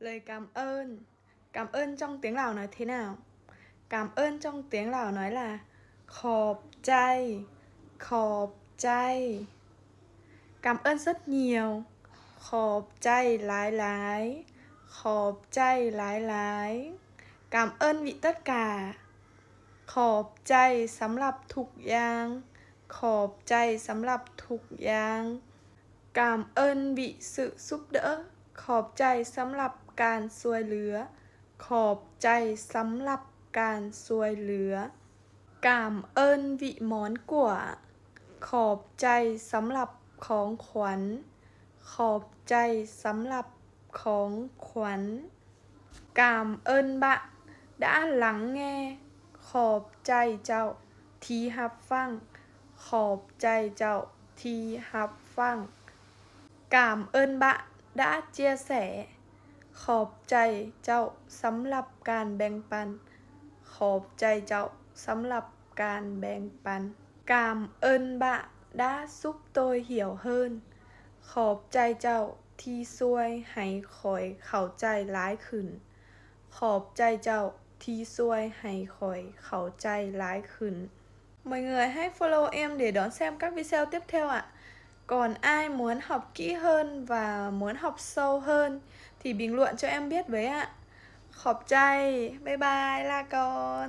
Lời cảm ơn. Cảm ơn trong tiếng Lào nói thế nào? Cảm ơn trong tiếng Lào nói là ຂອບໃຈ ຂອບໃຈ. Cảm ơn rất nhiều. ຂອບໃຈຫຼາຍໆ ຂອບໃຈຫຼາຍໆ. Cảm ơn vì tất cả. ຂອບໃຈສຳລັບທຸກຢ່າງ ຂອບໃຈສຳລັບທຸກຢ່າງ. Cảm ơn vì sự giúp đỡ. ຂອບໃຈສຳລັບການຊ່ວຍເຫຼືອ ຂອບໃຈສຳລັບການຊ່ວຍເຫຼືອ. Cảm ơn vì món quà. ຂອບໃຈສຳລັບຂອງຂວັນ ຂອບໃຈສຳລັບຂອງຂວັນ. Cảm ơn bạn đã lắng nghe. ຂອບໃຈເຈົ້າທີ່ຮັບຟັງ ຂອບໃຈເຈົ້າທີ່ຮັບຟັງ. Cảm ơn bạn đã chia sẻ. ຂອບໃຈເຈົ້າສຳລັບການແບ່ງປັນ ຂອບໃຈເຈົ້າສຳລັບການແບ່ງປັນ. Cảm ơn bạn đã giúp tôi hiểu hơn. ຂອບໃຈເຈົ້າທີ່ຊ່ວຍໃຫ້ຂ້ອຍເຂົ້າໃຈຫຼາຍຂຶ້ນ ຂອບໃຈເຈົ້າທີ່ຊ່ວຍໃຫ້ຂ້ອຍເຂົ້າໃຈຫຼາຍຂຶ້ນ. Mọi người hãy follow em để đón xem các video tiếp theo ạ. Còn ai muốn học kỹ hơn và muốn học sâu hơn thì bình luận cho em biết với ạ. ຂອບໃຈ ບາຍບາຍ ລາກ່ອນ.